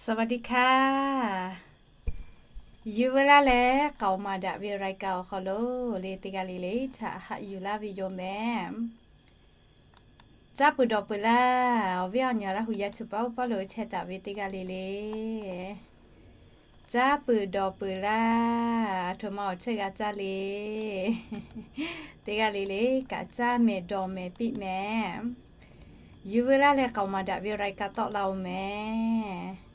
สวัสดีค่ะ Yuˬ veu laˇ leh k'aoˍ maˍ daꞈ ve รายการ awˬ hk'aw lo le teˇ g'aˇ le le htaꞈ haꞈ yuˬ laˇ ve yoˬ mehˍ. Caˇ peuˬ dawˬ peuˬ laˇ, awˬ viˉ awˬ nyi Laˇ hu yaˇ chi paˇ oˇ paˇ lo chehˇ taˍ ve teˇ g'aˇ le le, caˇ peuˬ dawˬ peuˬ laˇ, aˬ htoꞈ ma awˬ chehˇ g'a caˇ le. Teˇ g'aˇ le le kaꞈ caˇ mehˍ dawˬ mehˍ piˇ mehˍ. Yuˬ veu laˇ leh k'aoˍ maˍ daꞈ ve รายการ tawˆ la-oˬ mehˍ.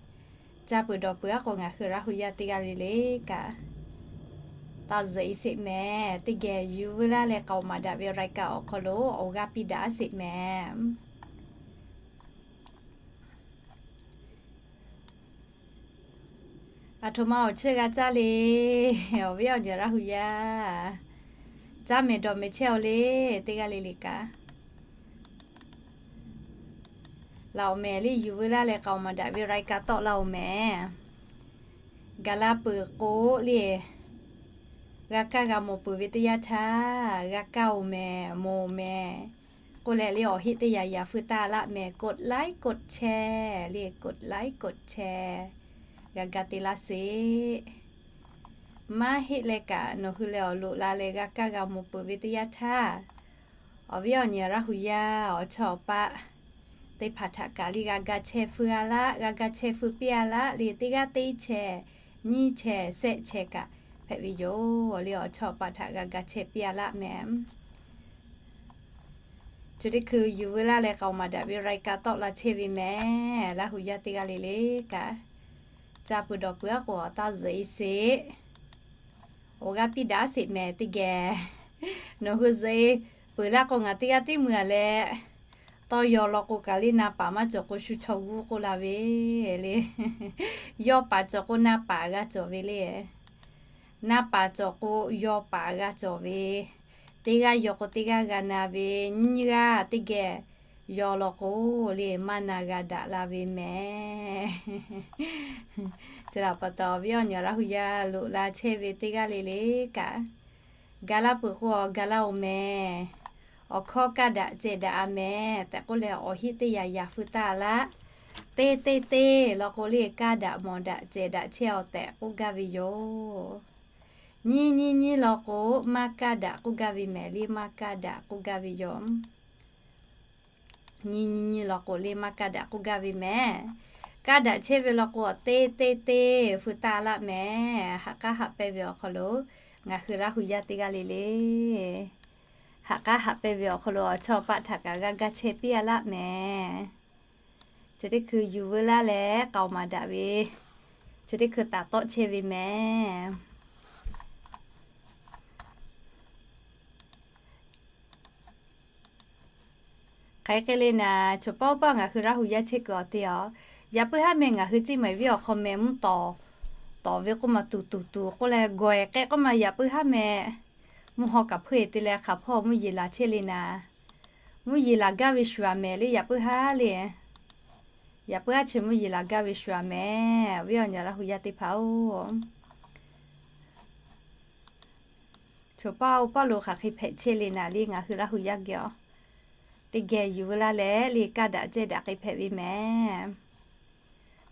Caˇ peuˬ dawˬ peuˬ aˉ k'o ngaˬ hui Laˇ hu yaˇ teˇ g'aˇ le le kaꞈ taˇ zuhꞈ-e sheˍ mehˍ. Teˇ geh yuˬ veu laˇ leh k'aoˍ maˍ daꞈ ve รายการ awˬ hk'aw lo awˬ g'aˇ piˇ daꞈ sheˍ mehˍ. Aˬ htoꞈ ma awˬ chehˇ g'a caˇ le, awˬ viˉ awˬ nyi Laˇ hu yaˇ, caˇ mehˍ dawˬ mehˍ chehˇ-oˬ le. Teˇ g'aˇ le le kaꞈ laˬ-oˬ mehˍ le, yuˬ veu laˇ leh k'aoˍ maˍ daꞈ ve รายการ tawˆ la-oˬ mehˍ. Gaˬ la peuˬ k'o le, g'a kaˇ g'a mawˬ peuˬ ve teˇ yanˇ htaˇ g'a kaˇ-oˬ mehˍ, mawˬ-oˬ mehˍ k'oˆ leh le, awˬ heˆ teˇ yanˇ yanˇ feu taˇ laˇ mehˍ. กดไลค์ กดแชร์ le, กดไลค์ กดแชร์ g'a ga te laˇ sheˍ. Maˇ heˆ leh kaꞈ nawˬ hui leh awˬ loꞈ la leh g'a kaˇ g'a mawˬ peuˬ ve teˇ yanˇ htaˇ, awˬ viˉ awˬ nyi Laˇ hu yaˇ awˬ chawˇ awˬ paˆ teˇ hpaˍ htaꞈ kaꞈ le g'a ga chehˇ feu-a laˇ, g'a ga chehˇ feu piˇ-a laˇ le, teˇ g'aˇ teˇ chehˇ, nyiˇ chehˇ, shehˆ chehˇ kaꞈ hpehꞈ ve yoˬ le. Awˬ chawˇ awˬ paˆ htaꞈ g'a ga chehˇ piˇ-a laˇ mehˍ. Chi teˇ hkui yuˬ veu laˇ leh k'aoˍ maˍ daꞈ ve รายการ tawˆ la chehˇ ve mehˍ. Laˇ hu yaˇ teˇ g'aˇ le le kaꞈ caˇ peuˬ dawˬ peuˬ aˉ k'o taˇ zuhꞈ-e sheˍ. Awˬ g'aˇ piˇ daꞈ sheˍ mehˍ teˇ geh. Nawˬ hui zuhꞈ-e peuˬ laˇ k'o ngaˬ teˇ g'aˇ tiˉ mui-a leh, tawˇ yaw law k'o kaꞈ le na paˍ maˇ cawˬ k'o shu chaw g'uˇ k'oˆ la ve le. Yaw paˍ cawˬ k'o na paˍ g'a cawˬ ve le. Na paˍ cawˬ k'o yaw paˍ g'a cawˬ ve. Teˇ g'aˇ yaw k'o teˇ g'aˇ g'a na ve. Nyiˇ g'aˇ teˇ geh yaw law k'o le maˇ na g'a daꞈ la ve mehˍ. Chi htaꞈ pa taw awˬ viˉ awˬ nyi Laˇ hu yaˇ loꞈ la chehˇ ve teˇ g'aˇ le le kaꞈ, ga laˇ peuˬ k'o awˬ ga laˇ-oˬ mehˍ. Awˬ hkawˇ kaˇ daꞈ ceh daꞈ-a mehˍ tehꞈ k'oˆ leh awˬ heˆ teˇ yanˇ yanˇ feu taˇ laˇ. Teˇ teˇ teˇ law k'o le kaˇ daꞈ mawˬ daꞈ ceh daꞈ chehˇ-aw tehꞈ k'oˆ gaˇ ve yoˬ. Nyiˇ nyiˇ nyiˇ law k'o maˇ kaˇ daꞈ k'oˆ gaˇ ve mehˍ le, maˇ kaˇ daꞈ k'oˆ gaˇ ve yoˬ. Nyiˇ nyiˇ nyiˇ law k'o le maˇ kaˇ daꞈ k'oˆ gaˇ ve mehˍ. Kaˇ daꞈ chehˇ ve law k'o teˇ teˇ teˇ feu taˇ laˇ mehˍ. Haꞈ k'aˉ haꞈ pehnˇ ve awˬ hk'aw lo ngaˬ hui Laˇ hu yaˇ teˇ g'aˇ le le, haꞈ k'aˉ haꞈ pehnˇ ve awˬ hk'aw lo awˬ chawˇ paˆ htaꞈ kaꞈ g'a ga chehˇ piˇ-a laˇ mehˍ. Chi teˇ hkui yuˬ veu laˇ leh k'aoˍ maˍ daꞈ ve chi teˇ hkui taˍ tawˆ chehˇ ve mehˍ. Hk'aˬ hk'e le naˍ, choˬ paˇ oˇ paˇ ngaˬ hui Laˇ hu yaˇ chehˇ kuiˬ awˬ te-a. Yaꞈ puiˉ haˉ meh ngaˬ hui ciˇ maiˍ viˉ awˬ hk'aw meh mvuhˇ tawˍ tawˍ ve k'oˆ ma tuˬ tuˬ tuˬ k'oˆ leh gawˬ-e k'ehꞈ k'oˆ ma yaꞈ puiˉ haˉ meh mvuhˇ haw kaꞈ hpeuˇ-e te leh hk'aˬ hpawˇ mvuhˇ yeˬ laˬ chehˇ le naˍ. Mvuhˇ yeˬ laˬ gaˇ ve shuˍ-a mehˍ le yaꞈ puiˉ haˉ le. Yaꞈ puiˉ haˉ chi mvuhˇ yeˬ laˬ gaˇ ve shuˍ-a mehˍ. Awˬ viˉ awˬ nyi Laˇ hu yaˇ teˇ hpaˍ-oˬ, choˬ paˇ oˇ paˇ lo hk'aˬ hk'e hpehꞈ chehˇ le naˍ le ngaˬ hui Laˇ hu yaˇ geh-a. Teˇ geh yuˬ veu laˇ leh le kaˇ daꞈ cehˇ daꞈ k'e hpehꞈ ve mehˍ.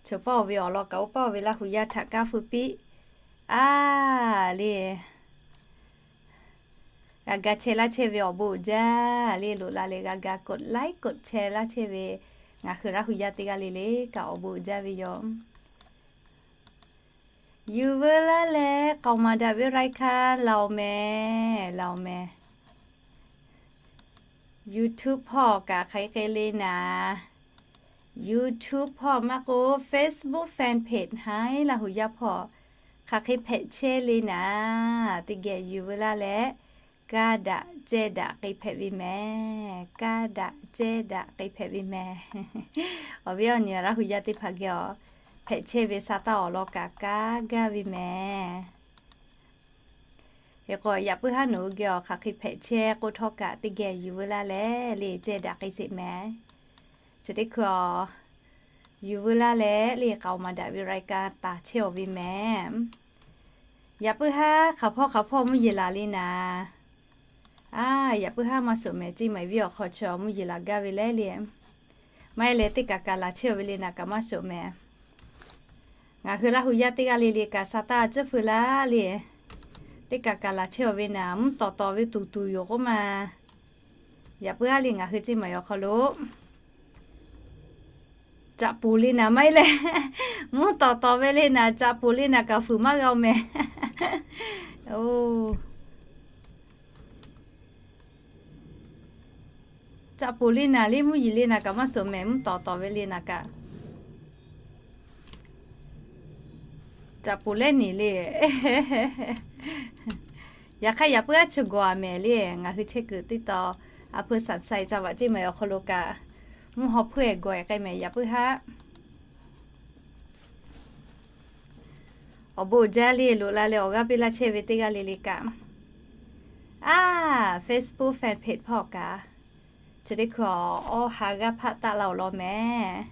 Choˬ paˇ-oˬ ve awˬ lawn kaꞈ oˇ paˇ-oˬ ve Laˇ hu yaˇ htaꞈ kanˉ feu piˇ-a le. G'a ga chehˇ laˇ chehˇ ve awˬ bon uiˍ jaˇ le, loꞈ la leh g'a ga กดไลค์ กดแชร์ laˇ chehˇ ve ngaˬ hui Laˇ hu yaˇ teˇ g'aˇ le le kaꞈ awˬ bon uiˍ jaˇ ve yoˬ. Yuˬ veu laˇ leh k'aoˍ maˍ daꞈ ve รายการ laˬ-oˬ mehˍ, laˬ-oˬ mehˍ. YouTube hpawˇ kaꞈ hk'aˬ hk'e le naˍ, YouTube hpawˇ maˇ k'o Facebook fan page haiˉ Laˇ hu yaˇ hpawˇ hk'aˬ hk'e hpehꞈ chehˇ le naˍ, teˇ geh yuˬ veu laˇ leh kaˇ daꞈ cehˇ daꞈ k'e hpehꞈ ve mehˍ. Kaˇ daꞈ cehˇ daꞈ k'e hpehꞈ ve mehˍ. Awˬ viˉ awˬ nyi Laˇ hu yaˇ teˇ hpaˍ geh-a, hpehꞈ chehˇ ve sa taˇ awˬ lawn kaꞈ kaˇ gaˇ ve mehˍ. Hk'e k'o yaꞈ puiˉ haˉ nawˬ hui geh-a hk'aˬ hk'e hpehꞈ chehˇ k'oˆ htawˇ kaꞈ teˇ geh yuˬ veu laˇ leh le cehˇ daꞈ k'e sheˍ mehˍ. Chi teˇ hkui-a, yuˬ veu laˇ leh le k'aoˍ maˍ daꞈ ve รายการ taˍ chehˇ-aˬ ve mehˍ. Yaꞈ puiˉ haˉ hk'aˬ hpawˇ hk'aˬ hpawˇ mvuhˇ yeˬ laˬ le naˍ. A, yaꞈ puiˉ haˉ maˇ shoˍ mehˍ, ciˇ maiˍ viˉ awˬ hk'aw chi mvuhˇ yeˬ laˬ gaˇ ve leh le. Maˇ heˆ leh teˇ kaꞈ kaꞈ laˬ chehˇ-aˬ ve le naˍ kaꞈ maˇ shoˍ mehˍ. Ngaˬ hui Laˇ hu yaˇ teˇ g'aˇ le le kaꞈ sa taˇ a ciˉ feu laˇ le. Teˇ kaꞈ kaꞈ laˬ chehˇ-aˬ ve naˍ, mvuhˇ tawˍ tawˍ ve tuˬ tuˬ yoˬ k'oˆ ma. Yaꞈ puiˉ haˉ le ngaˬ hui ceˇ maˬ awˬ hk'aw lo caꞈ puˍ le naˍ maˇ heˆ leh, mvuhˇ tawˍ tawˍ ve le naˍ, caꞈ puˍ le naˍ kaꞈ fuiˍ maˇ g'a-oˬ mehˍ. Caꞈ puˍ le naˍ le mvuhˇ yeˬ le naˍ kaꞈ maˇ suhˍ mehˍ, mvuhˇ tawˍ tawˍ ve le naˍ kaꞈ. Caꞈ puˍ lehˉ niˬ le. Yaꞈ hk'aˇ yaꞈ puiˉ haˉ chi gawˬ-a mehˍ le, ngaˬ hui chehˇ kuiˬ teˇ taw, a hpu saˍ sai ca vaꞈ ceˇ maˬ awˬ hk'aw lo kaꞈ, mvuhˇ haw hpuiˇ-ehˍ gawˬ-ehˍ k'ai mehˍ yaꞈ puiˉ haˉ. Awˬ bon uiˍ jaˇ le, loꞈ la leh awˬ g'aˇ piˇ laˇ chehˇ ve teˇ g'aˇ le le kaꞈ, a, Facebook fan page hpawˇ kaꞈ, chi teˇ hkui awˬ awˇ ha g'aˇ hpaˆ taˆ la-oˬ law mehˍ.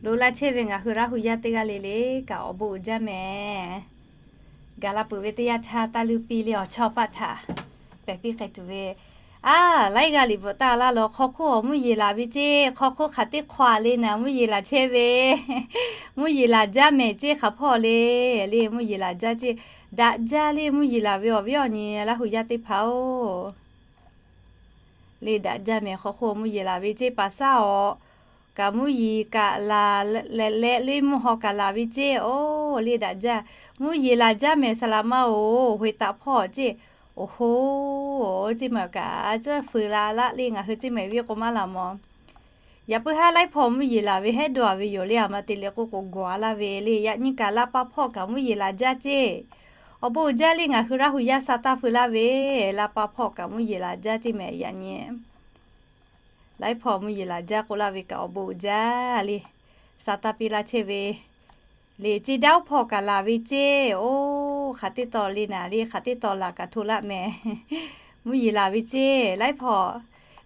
Loꞈ la chehˇ ve ngaˬ hui Laˇ hu yaˇ teˇ g'aˇ le le kaꞈ awˬ bon uiˍ jaˇ mehˍ. Gaˬ la peuˬ ve teˇ yanˇ htaˇ, taˇ leuˇ piˇ le awˬ chawˇ paˆ htaꞈ pehˬ piˇ k'ai tuˬ ve, a, laiˉ g'aˇ liꞈ bvuhꞈ taˆ laˇ law, hk'aw hk'oˆ awˬ mvuhˇ yeˬ laˬ ve ceˇ, hk'aw hk'oˆ hk'aˬ teˇ hk'aw le naˍ mvuhˇ yeˬ laˬ chehˇ ve, mvuhˇ yeˬ laˬ jaˇ mehˍ ceˇ hk'aˬ hpawˇ le, le mvuhˇ yeˬ laˬ jaˇ ceˇ, daꞈ jaˇ le mvuhˇ yeˬ laˬ ve awˬ viˉ awˬ nyi Laˇ hu yaˇ teˇ hpaˍ-oˬ. Le daꞈ jaˇ mehˍ, hk'aw hk'oˆ mvuhˇ yeˬ laˬ ve ceˇ, paˍ saˉ awˬ kaꞈ mvuhˇ yeˬ kaꞈ laˬ leh leh le mvuhˇ haw kaꞈ laˬ ve ceˇ, oˬ le daꞈ jaˇ. Mvuhˇ yeˬ laˬ jaˇ mehˍ saˍ laꞈ ma-oˬ, hoꞈ e taꞈ hpawˇ ceˇ, oˬ hoˉ, ceˇ maˬ kaꞈ a ciˉ feu la laˆ le ngaˬ hui ceˇ mehˍ viˉ k'o maˇ laˬ mawˬ. Yaꞈ puiˉ haˉ laiˉ hpawˇ mvuhˇ yeˬ laˬ ve hehˉ dawˇ-a ve yoˬ le, a ma te le k'oˆ k'o gawˬ-a laˇ ve le, yaꞈ nyi kaꞈ laˇ pa hpawˇ kaꞈ mvuhˇ yeˬ laˬ jaˇ ceˇ. Awˬ bon uiˍ jaˇ le ngaˬ hui Laˇ hu yaˇ sa taˇ feu laˇ ve, laˇ pa hpawˇ kaꞈ mvuhˇ yeˬ laˬ jaˇ ceˇ mehˍ yaꞈ nyi. Laiˉ hpawˇ mvuhˇ yeˬ laˬ jaˇ k'oˆ laˇ ve kaꞈ awˬ bon uiˍ jaˇ le, sa taˇ piˇ laˇ chehˇ ve le ceˇ, daˇ oˉ hpawˇ kaꞈ laˬ ve ceˇ, oˬ hk'aˬ teˇ taw le naˍ le, hk'aˬ teˇ taw laˬ kaꞈ hto laˆ mehˍ. Mvuhˇ yeˬ laˬ ve ceˇ laiˉ hpawˇ,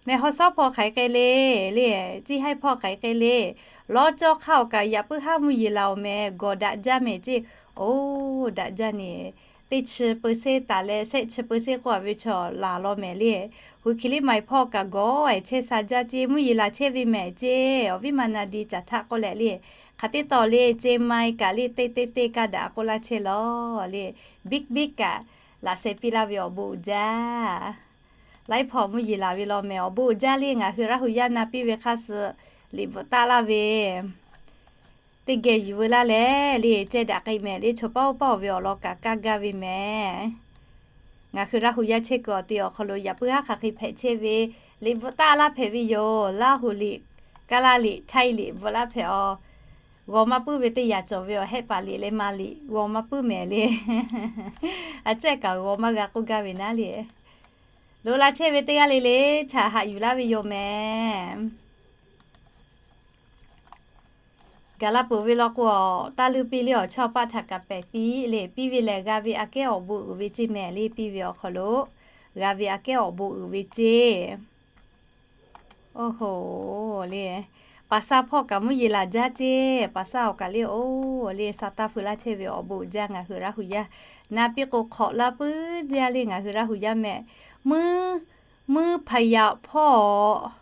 mehˬ haw sawˉ hpawˇ hk'aˬ hk'e k'ai le, le ceˇ haiˉ hpawˇ hk'aˬ hk'e k'ai le, lawˇ cawˇ hk'aˇ awˬ kaꞈ yaꞈ puiˉ haˉ mvuhˇ yeˬ laˬ-oˬ mehˍ, gawˬ daꞈ jaˇ mehˍ ceˇ, oˬ daꞈ jaˇ neˬ, teˇ chi peu se taˍ leh shehˆ chi peu se k'oˆ-a ve chaw laˬ law mehˍ le. Hui hkiˬ liˇ ma-e hpawˇ kaꞈ gawˬ-e chehˇ sha jaˇ ceˇ, mvuhˇ yeˬ laˬ chehˇ ve mehˍ ceˇ, awˬ viˉ ma na di caˬ htaˆ k'oˆ leh le, hk'aˬ teˇ taw le ceˇ ma-e kaꞈ le teˇ teˇ teˇ kaˇ daꞈ k'oˆ laˇ chehˇ law le, biˇ biˇ kaꞈ laꞈ sheh piˇ laˇ ve awˬ bon uiˍ jaˇ. Laiˉ hpawˇ mvuhˇ yeˬ laˬ ve law mehˍ, awˬ bon uiˍ jaˇ le ngaˬ hui Laˇ hu yaˇ na piˇ ve hk'aˇ suh liꞈ bvuhꞈ taˆ laˇ ve teˇ geh yuˬ veu laˇ leh le, ceh daꞈ k'ai mehˍ le, chaw paˇ oˇ paˇ-oˬ ve awˬ lawn kaꞈ kaˇ gaˇ ve mehˍ. Ngaˬ hui Laˇ hu yaˇ chehˇ kuiˬ awˬ te awˬ hk'aw lo yaꞈ puiˉ haˉ hk'aˬ hk'e hpehꞈ chehˇ ve, liꞈ bvuhꞈ taˆ laˇ hpehꞈ ve yoˬ. Laˇ hu liꞈ, Kaˇ laˇ liꞈ, Htaiˇ liꞈ bvuhꞈ laˇ hpehꞈ-aw. G'aw maˇ puiˉ ve teˇ yanˇ cawˬ ve awˬ hehˆ paˍ liꞈ leh ma liꞈ g'aw maˇ puiˉ mehˍ le. A cehˇ kaꞈ g'aw maˇ g'a k'oˆ gaˇ ve naˉ le. Loꞈ la chehˇ ve teˇ g'aˇ le le, chaꞈ haꞈ yuˬ laˇ ve yoˬ mehˍ. Gaˬ la peuˬ ve law k'o, taˇ leuˇ piˇ le awˬ chawˇ paˆ htaꞈ kaꞈ pehˬ piˇ le, piˇ ve lehˬ g'a ve aꞈ kehˉ awˬ bon uiˍ ve ceˇ mehˍ le, piˇ ve awˬ hk'aw lo g'a ve aꞈ kehˉ awˬ bon uiˍ ve ceˇ. Oˇ hoꞈ le, paˍ saˇ hpawˇ kaꞈ mvuhˇ yeˬ laˬ jaˇ ceˇ, paˍ saˇ awˬ kaꞈ le, oˬ le, sa taˇ feu laˇ chehˇ ve awˬ bon uiˍ jaˇ ngaˬ hui Laˇ hu yaˇ. Na piˇ k'o hk'awꞈ laˇ puiˉ jaˇ le ngaˬ hui Laˇ hu yaˇ mehˍ. Mvuhˇ, mvuhˇ hpaˍ yaꞈ hpawˇ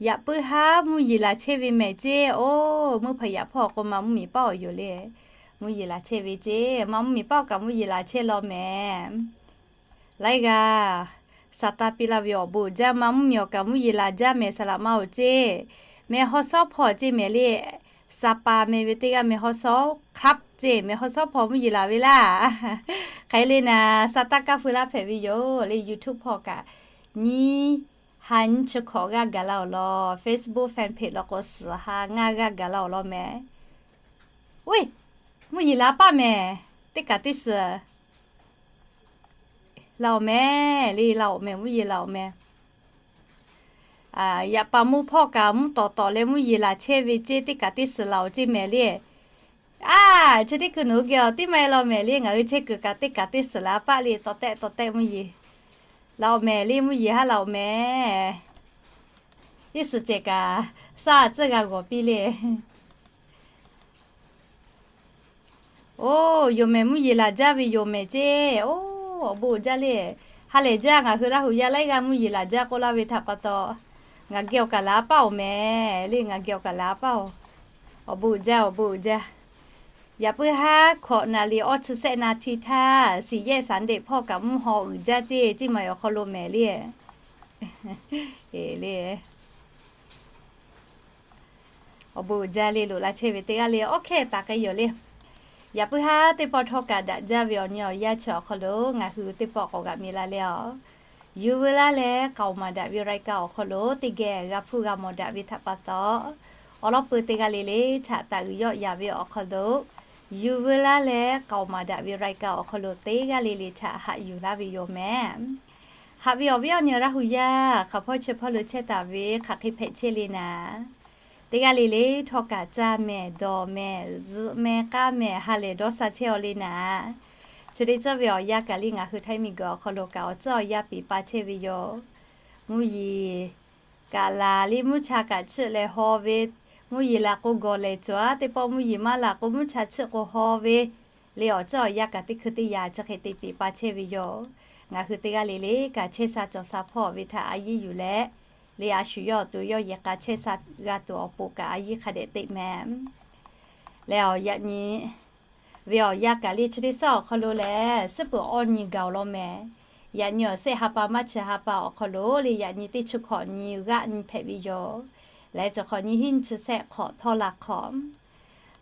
yaꞈ puiˉ haˉ mvuhˇ yeˬ laˬ chehˇ ve mehˍ ceˇ, oˬ mvuhˇ hpaˍ yaꞈ hpawˇ k'o ma mvuhˇ miˬ paˆ awˬ yoˬ le. Mvuhˇ yeˬ laˬ chehˇ ve ceˇ, ma mvuhˇ miˬ paˆ awˬ kaꞈ mvuhˇ yeˬ laˬ chehˇ law mehˍ. Laiˉ g'aˇ sa taˇ piˇ laˇ ve awˬ bon uiˍ jaˇ, ma mvuhˇ miˬ awˬ kaꞈ mvuhˇ yeˬ laˬ jaˇ mehˍ saˍ laꞈ ma-oˬ ceˇ. Meh haw sawˉ hpawˇ ceˇ mehˍ le, Saˍ paˍ meh ve teˇ g'aˇ meh haw sawˉ hk'aˆ ceˇ, meh haw sawˉ hpawˇ mvuhˇ yeˬ laˬ ve laˇ. Hk'aˬ hk'e le naˍ, sa taˇ kaˇ feu laˇ hpehꞈ ve yoˬ le, YouTube hpawˇ kaꞈ nyiˇ ha nyiˇ chi hkawꞈ g'aˇ gaˬ la-oˬ law, Facebook fan page law k'o suhˍ ha ngaˇ g'aˇ gaˬ la-oˬ law mehˍ. Oˇ, mvuhˇ yeˬ laˬ paˆ mehˍ, teˇ kaꞈ teˇ suhˍ laˬ-oˬ mehˍ le, laˬ-oˬ mehˍ, mvuhˇ yeˬ laˬ-oˬ mehˍ. Yaꞈ pa mvuhˇ hpawˇ kaꞈ mvuhˇ tawˍ tawˍ leh mvuhˇ yeˬ laˬ chehˇ ve ceˇ, teˇ kaꞈ teˇ suhˍ laˬ-oˬ ceˇ mehˍ le. A, chi teˇ kuiˬ nawˬ hui geh awˬ tiˉ maˇ heˆ law mehˍ le, ngaˬ hui chehˇ kuiˬ kaꞈ teˇ kaꞈ teˇ suhˍ laˬ paˆ le, tawˍ tehˆ tawˍ tehˆ mvuhˇ yeˬ laˬ-oˬ mehˍ le, mvuhˇ yeˬ haˉ laˬ-oˬ mehˍ. Iˉ suhˍ cehˬ kaꞈ saˇ tcuhˉ g'a g'awˬ piˇ le. Oˬ, yoˬ mehˍ, mvuhˇ yeˬ laˬ jaˇ ve yoˬ mehˍ ceˇ. Oˬ, awˬ bon uiˍ jaˇ le. Ha lehˬ jaˇ, ngaˬ hui Laˇ hu yaˇ laiˉ g'aˇ mvuhˇ yeˬ laˬ jaˇ k'oˆ laˇ ve htaꞈ pa taw, ngaˬ geh awˬ kaꞈ laˬ paˆ-oˬ mehˍ le, ngaˬ geh awˬ kaꞈ laˬ paˆ-oˬ. Awˬ bon uiˍ jaˇ, awˬ bon uiˍ jaˇ. Yaꞈ puiˉ haˉ hkawꞈ naˍ liꞈ awˇ chi sehˆ naˍ htiˇ htaˇ, siˍ yehˇ saˍ ndeꞈ hpawˇ kaꞈ mvuhˇ haw uiˍ jaˇ ceˇ, ceˇ maˬ awˬ hk'aw lo mehˍ le. Awˬ bon uiˍ jaˇ le, loꞈ la chehˇ ve teˇ g'aˇ le awˇ hkehˇ taˍ k'ai yoˬ le. Yaꞈ puiˉ haˉ teˇ pawˆ htawˇ kaꞈ daꞈ jaˇ ve awˬ nyi awˬ yanˇ chi awˬ hk'aw lo ngaˬ hui teˇ pawˆ k'awꞈ g'a mi la le aˬ. Yuˬ veu laˇ leh k'aoˍ maˍ daꞈ ve รายการ awˬ hk'aw lo teˇ geh g'a hpuˇ g'a mawˬ daꞈ ve htaꞈ pa taw, awˬ lawn peuˬ teˇ g'aˇ le le htaꞈ taˍ uiˍ yawˆ yaˍ ve awˬ hk'aw lo, yuˬ veu laˇ leh k'aoˍ maˍ daꞈ ve รายการ awˬ hk'aw lo teˇ g'aˇ le le htaꞈ haꞈ yuˬ laˇ ve yoˬ mehˍ. Haꞈ ve awˬ viˉ awˬ nyi Laˇ hu yaˇ hk'aˬ hpawˇ chehˇ hpawˇ lo chehˇ taˍ ve hk'aˬ hk'e hpehꞈ chehˇ le naˍ, teˇ g'aˇ le le htawˇ kaꞈ caˇ mehˍ, dawˬ mehˍ, zuhꞈ mehˍ, k'aˉ mehˍ, ha lehˬ dawˇ sha chehˇ aw le naˍ, chi teˇ cawˇ ve awˬ yanˇ kaꞈ le ngaˬ hui Htaiˇ miˬguiˬ awˬ hk'aw lo kaꞈ awˬ tcuhˉ awˬ yanˇ piˍ pa chehˇ ve yoˬ. Mvuhˇ yeˬ kaꞈ laˬ le mvuhˇ cha kaꞈ chiˆ leh haw ve, mvuhˇ yeˬ laˬ k'o gawˬ lehˬ cawˬ-a, teˇ pawˆ mvuhˇ yeˬ maˇ laˬ k'o mvuhˇ cha chiˆ k'o haw ve, le awˬ tcuhˉ awˬ yanˇ kaꞈ teˇ hkui teˇ yanˇ chi hk'e te piˍ pa chehˇ ve yoˬ. Ngaˬ hui teˇ g'aˇ le le kaꞈ chehˇ sha cawˬ sha hpawˇ ve htaꞈ a yiˇ yuˬ leh, le a shu yawˇ awˬ to yawˇ yehˬ k'a chehˇ sha g'a tuˬ awˬ pon kaꞈ a yiˇ hk'a dehꞈ teꞈ mehˍ. Leh awˬ yaꞈ nyi ve awˬ yanˇ kaꞈ le chi teˇ suhˉ awˬ hk'aw lo lehˬ, suhˉ peuˬ awˇ nyi gaˬ awˬ lawn mehˍ. Yaꞈ nyi awˬ sehˆ ha pa maˇ chi ha pa awˬ hk'aw lo le yaꞈ nyi teˇ chi hkawꞈ nyi g'aˆ nyi hpehꞈ ve yoˬ. Leh chi hk'awꞈ nyi hiˉ nyi chi sehˆ hk'awꞈ htawˇ la hk'awꞈ.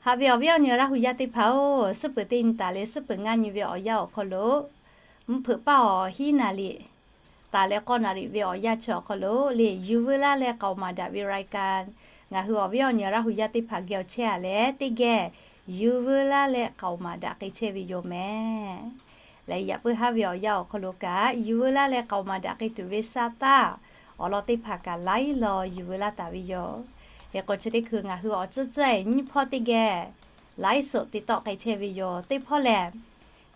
Haꞈ ve awˬ viˉ awˬ nyi Laˇ hu yaˇ teˇ hpaˍ-oˬ, suhˉ peuˬ teˇ nyi taˍ leh suhˉ peuˬ ngaˇ nyi ve awˬ yanˇ awˬ hk'aw lo, mvuhˇ hpeuꞈ paˇ awˬ hiˉ naˍ liꞈ taˍ leh k'awˇ naˍ riˍ ve awˬ yanˇ chi awˬ hk'aw lo le yuˬ veu laˇ leh k'aoˍ maˍ daꞈ ve รายการ ngaˬ hui awˬ viˉ awˬ nyi Laˇ hu yaˇ teˇ hpaˍ geh awˬ chehˇ-a leh teˇ geh yuˬ veu laˇ leh k'aoˍ maˍ daꞈ k'ai chehˇ ve yoˬ mehˍ. Leh yaꞈ puiˉ haˉ ve awˬ yanˇ awˬ hk'aw lo kaꞈ yuˬ veu laˇ leh k'aoˍ maˍ daꞈ k'ai tuˬ ve sa taˇ awˬ lawn teˇ hpaˍ kaꞈ laiˉ law yuˬ veu laˇ taˍ ve yoˬ. Hk'e k'o chi teˇ hkui ngaˬ hui awˬ tcuhˉ tcuhˉ-e nyiˇ hpawˇ teˇ geh ไลฟ์สด te tawˆ k'ai chehˇ ve yoˬ. Teˇ hpawˇ lehˬ,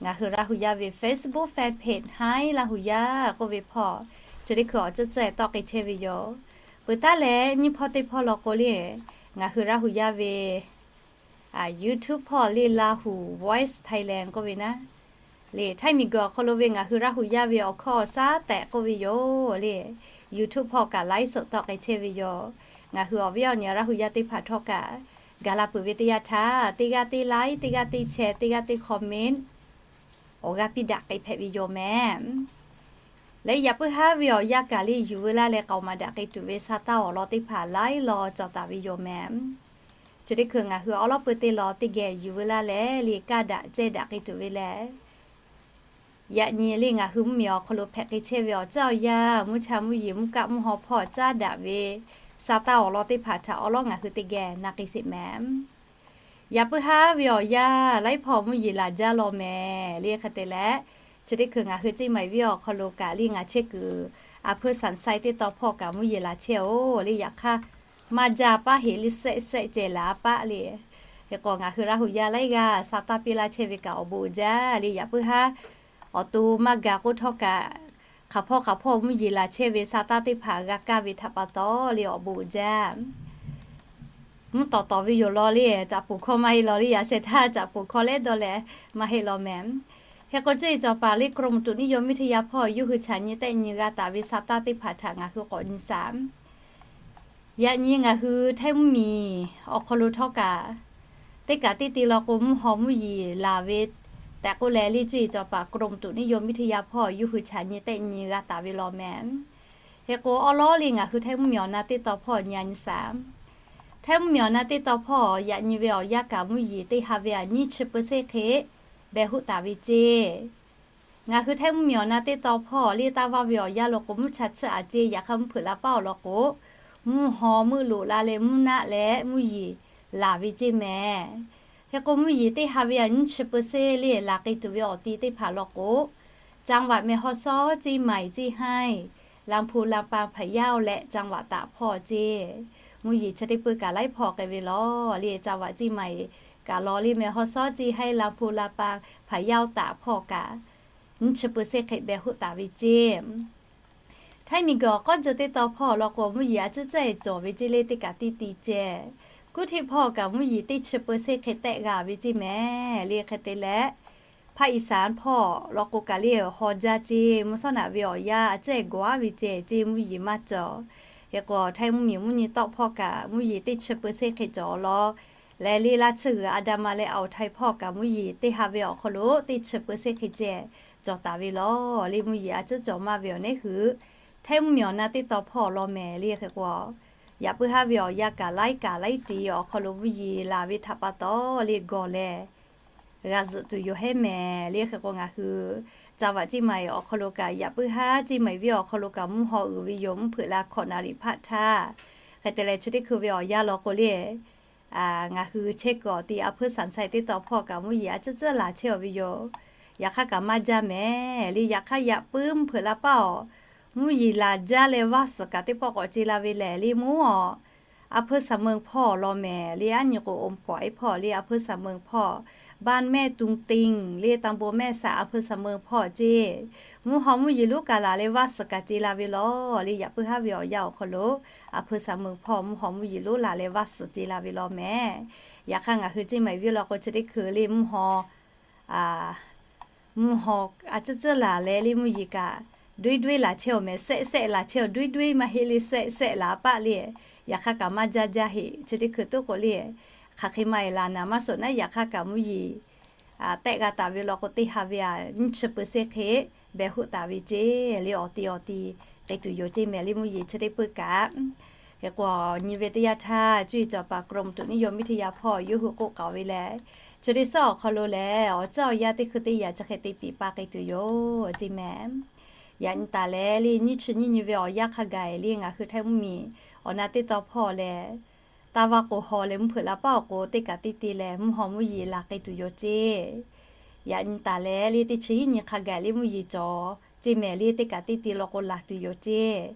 ngaˬ hui Laˇ hu yaˇ ve Facebook fan page Htaiˇ Laˇ hu yaˇ k'oˆ ve hpawˇ, chi teˇ hkui awˬ tcuhˉ tcuhˉ-e tawˆ k'ai chehˇ ve yoˬ. Peuˬ taˉ leh nyiˇ hpawˇ teˇ hpawˇ law k'o le, ngaˬ hui Laˇ hu yaˇ ve YouTube hpawˇ le Lahu Voice Thailand k'oˆ ve naˉ, le Htaiˇ miˬguiˬ awˬ hk'aw lo ve ngaˬ hui Laˇ hu yaˇ ve awˬ hkawˇ awˬ shaˉ tehꞈ k'oˆ ve yoˬ le. YouTube hpawˇ kaꞈ ไลฟ์สด tawˆ k'ai chehˇ ve yoˬ. Ngaˬ hui awˬ viˉ awˬ nyi Laˇ hu yaˇ teˇ hpaˍ htawˇ kaꞈ gaˬ la peuˬ ve teˇ yanˇ htaˇ, teˇ g'aˇ teˇ like, teˇ g'aˇ teˇ share, teˇ g'aˇ teˇ comment awˬ g'aˇ piˇ daꞈ k'ai hpehꞈ ve yoˬ mehˍ. Leh yaꞈ puiˉ haˉ ve awˬ yanˇ kaꞈ le yuˬ veu laˇ leh k'aoˍ maˍ daꞈ k'ai tuˬ ve sa taˇ awˬ lawn teˇ hpaˍ laiˉ law cawˬ taˍ ve yoˬ mehˍ. Chi teˇ hkui ngaˬ hui awˉ lawˉ peuˬ teˇ lawn teˇ geh yuˬ veu laˇ leh le kaˇ daꞈ cehˇ daꞈ k'ai tuˬ ve lehˬ, yaꞈ nyi le ngaˬ hui mvuhˇmiˬ awˬ hk'aw lo hpehꞈ k'ai chehˇ ve awˬ tcuhˉ awˬ yanˇ, mvuhˇ cha mvuhˇ yeˬ mvuhˇ kaˆ mvuhˇ haw hpawˇ caˉ daꞈ ve sa taˇ awˬ lawn teˇ hpaˍ htaꞈ awˉ lawˉ ngaˬ hui teˇ geh na k'ai sheˍ mehˍ. Yaꞈ puiˉ haˉ ve awˬ yanˇ laiˉ hpawˇ mvuhˇ yeˬ laˬ jaˇ law mehˍ le hk'e te leh, chi teˇ hkui ngaˬ hui ceˇ maˬ viˉ awˬ hk'aw lo kaꞈ le ngaˬ chehˇ kuiˬ a hpui sanˍ sai teˇ taw hpawˇ kaꞈ mvuhˇ yeˬ laˬ chehˇ-oˬ le yaꞈ hk'aˇ maˇ jaˇ paˉ heˍ le sehˆ sehˆ ceh laˬ a paˆ le. Hk'e k'o ngaˬ hui Laˇ hu yaˇ laiˉ g'aˇ sa taˇ piˇ laˇ chehˇ ve kaꞈ awˬ bon uiˍ jaˇ le yaꞈ puiˉ haˉ awˬ to maˇ gaˬ k'oˆ htawˇ kaꞈ, hk'aˬ hpawˇ hk'aˬ hpawˇ mvuhˇ yeˬ laˬ chehˇ ve sa taˇ teˇ hpaˍ g'a kaˇ ve htaꞈ pa taw le awˬ bon uiˍ jaˇ. Mvuhˇ tawˍ tawˍ ve yoˬ law le, caꞈ poˍ hkawˇ maˇ heˆ law le, yaꞈ sheh htaˇ caꞈ poˍ hkawˇ leh dawˇ leh maˇ heˆ law mehˍ. Hk'e k'o cuˇ yiˍ cawˬ paˍ le กรมอุตุนิยมวิทยา hpawˇ yawˇ hui chaꞈ nyi tehˆ nyi g'a taˍ ve sa taˇ teˇ hpaˍ htaꞈ ngaˬ hui k'awꞈ nyi shaˍ. Yaꞈ nyi ngaˬ hui Htaiˇ mvuhˇmiˬ awˬ hk'aw lo htawˇ kaꞈ, teˇ kaꞈ teˇ te law k'o mvuhˇ haw mvuhˇ yeˬ laˬ ve tehꞈ k'oˆ leh le cuˇ yiˍ cawˬ paˍ กรมอุตุนิยมวิทยา hpawˇ yawˇ hui chaꞈ nyi tehˆ nyi g'a taˍ ve law mehˍ. Hk'e k'o awˉ lawˉ le ngaˬ hui Htaiˇ mvuhˇmiˬ awˬ na teˇ taw hpawˇ nyi a nyi shaˍ. Htaiˇ mvuhˇmiˬ awˬ na teˇ taw hpawˇ yaꞈ nyi ve awˬ yanˇ kaꞈ mvuhˇ yeˬ teˇ ha ve aꞈ nyiˇ chi เปอร์เซ็นต์ hk'e beh hoˆ taˍ ve ceˇ. Ngaˬ hui Htaiˇ mvuhˇmiˬ awˬ na teˇ taw hpawˇ le taˇ vaˇ ve awˬ yanˇ law k'o mvuhˇ cha chiˆ aꞈ ceˇ, yaꞈ hk'aˇ mvuhˇ hpeuꞈ la paˉ awˬ lawn k'o, mvuhˇ haw meuˆ loꞈ la leh mvuhˇ naˆ leh mvuhˇ yeˬ laˬ ve ceˇ mehˍ. Hk'e k'o mvuhˇ yeˬ teˇ ha ve aꞈ nyiˇ chi เปอร์เซ็นต์ le laˬ k'ai tuˬ ve awˬ ti teˇ hpaˍ law k'o, จังหวัดแม่ฮ่องสอน เชียงใหม่ เชียงราย ลำพูน ลำปาง พะเยา leh จังหวัดตาก hpawˇ ceˇ. Mvuhˇ yeˬ chi teˇ peuˬ kaꞈ laiˉ hpawˇ k'ai ve law le จังหวัดเชียงใหม่ kaꞈ law le แม่ฮ่องสอน เชียงราย ลำพูน ลำปาง พะเยา ตาก hpawˇ kaꞈ nyiˇ chi เปอร์เซ็นต์ hk'e beh hoˆ taˍ ve ceˇ. Htaiˇ miˬguiˬ awˬ k'awˉ jeu teˇ taw hpawˇ law k'o mvuhˇ yeˬ a ciˉ ciˉ e cawˬ ve ceˇ le teˇ kaꞈ teˇ ti ceˇ. Kuˉ hteˆ hpawˇ kaꞈ mvuhˇ yeˬ teˇ chi เปอร์เซ็นต์ hk'e tehˆ g'a ve ceˇ mehˍ le hk'e te leh, ภาคอีสาน hpawˇ law k'o kaꞈ le haw jaˇ ceˇ, mvuhˇ shawˉ naꞈ ve awˬ yanˇ a ciˉ e gawˬ aˉ ve ceˇ ceˇ mvuhˇ yeˬ maˇ cawˬ. Hk'e k'o Htaiˇ mvuhˇmiˬ mvuhˇ nyi tawˆ hpawˇ kaꞈ mvuhˇ yeˬ teˇ chi เปอร์เซ็นต์ hk'e cawˬ law leh le laˇ tsuhˇ g'uiˬ Aˍdanˍ ma leh Aˍuˍ htaiˍ hpawˇ kaꞈ mvuhˇ yeˬ teˇ ha ve awˬ hk'aw lo teˇ chi peuˬ seˇ hk'e ceh cawˬ taˍ ve lawˬ. Le mvuhˇ yeˬ a ciˉ cawˬ maˇ ve awˬ neˉ hui, Htaiˇ mvuhˇmiˬ awˬ na teˇ tawn hpawˇ awˬ lawn mehˍ le hk'e k'o, yaꞈ puiˉ haˉ ve awˬ yanˇ kaꞈ laiˉ kaꞈ laiˉ tiˍ awˬ hk'aw lo mvuhˇ yeˬ laˬ ve htaꞈ pa taw le gawˬ leh g'a zuhꞈ tuˬ yoˬ hehˉ mehˍ le hk'e k'o, ngaˬ hui จังหวัดเชียงใหม่ awˬ hk'aw lo kaꞈ yaꞈ puiˉ haˉ เชียงใหม่ venˇ awˬ hk'aw lo kaꞈ mvuhˇ haw uiˍ ve yoˬ. Mvuhˇ hpeuꞈ la hkawꞈ naˍ riˍ hpaˆ htaˇ hk'e te leh chi teˇ hkui ve awˬ yanˇ law k'o le, ngaˬ hui chehˇ kuiˬ awˬ ti a hpuiˇ saˍ ntshai teˇ tawn hpawˇ kaꞈ mvuhˇ yeˬ a ciˉ ciˉ laˬ chehˇ awˬ ve yoˬ. Yaꞈ hk'aˇ kaꞈ maˇ jaˇ mehˍ le. Yaꞈ hk'aˇ yaꞈ puiˉ mvuhˇ hpeuꞈ la paˇ awˬ mvuhˇ yeˬ laˬ jaˇ leh vaˇ suhˍ kaꞈ teˇ pawˆ k'awꞈ ce la ve lehˬ le mvuhˇ awˬ a hpuiˇ saˍ meuˇ hpawˇ awˬ lawn mehˍ le. Aˉ nyi k'o อมก๋อย hpawˇ le a hpuiˇ saˍ meuˇ hpawˇ, บ้านแม่ตุงติง le ตำบลแม่สะ a hpuiˇ saˍ meuˇ hpawˇ ce mvuhˇ haw mvuhˇ yeˬ lonˉ kaꞈ laˬ leh vaˇ suhˍ kaꞈ ce la ve lawˬ. Le yaꞈ puiˉ haˉ ve awˬ yanˇ awˬ hk'aw lo a hpuiˇ saˍ meuˇ hpawˇ mvuhˇ haw mvuhˇ yeˬ lonˉ laˬ leh vaˇ suhˍ ce la ve law mehˍ. Yaꞈ hk'aˇ ngaˬ hui เชียงใหม่ venˇ law k'o chi teˇ hkui le mvuhˇ haw mvuhˇ haw a ciˉ ciˉ laˬ leh le mvuhˇ yeˬ kaꞈ ด้วยด้วย laˬ chehˇ awˬ mehˍ. Sehˆ sehˆ laˬ chehˇ awˬ ด้วยด้วย maˇ heˆ le, sehˆ sehˆ laˬ paˆ le. Yaꞈ hk'aˇ kaꞈ maˇ jaˇ jaˇ heˆ. Chi teˇ hkui toˉ k'o le, hk'aˬ hk'e maˇ e laˬ naˍ maˇ suhˍ naˉ. Yaꞈ hk'aˇ kaꞈ mvuhˇ yeˬ tehˆ g'a taˍ ve law k'o teˇ ha ve a nyiˇ chi peuˬ seˇ hk'e behˬ hoˆ taˍ ve ce le. Awˬ ti awˬ ti k'ai tuˬ yoˬ ce mehˍ le mvuhˇ yeˬ chi teˇ peuˬ kaꞈ. Hk'e k'o nyi ve teˇ yanˇ htaˇ cuˇ yiˍ cawˬ paˍ กรมอุตุนิยมวิทยา hpawˇ yawˇ hui k'oˆ k'aoˍ ve lehˬ, chi teˇ suhˉ awˬ hk'aw lo lehˬ awˬ caˉ awˬ yaˇ teˇ hkui teˇ yaꞈ chi hk'e te piˍ pa k'ai tuˬ yoˬ ce mehˍ. Yaꞈ nyi taˍ leh le nyiˇ chi nyiˇ nyi ve awˬ yanˇ hk'a gaˬ le ngaˬ hui Htaiˇ mvuhˇmiˬ awˬ na teˇ tawn hpawˇ lehˬ, taˇ vaˇ k'o haw leh mvuhˇ hpeuꞈ la paˇ awˬ k'o teˇ kaꞈ teˇ te leh mvuhˇ haw mvuhˇ yeˬ laˬ k'ai tuˬ yoˬ ce. Yaꞈ nyi taˍ leh le teˇ chi nyiˇ nyi hk'a gaˬ le mvuhˇ yeˬ cawˬ ce mehˍ le teˇ kaꞈ teˇ te law k'o laˬ tuˬ yoˬ ce.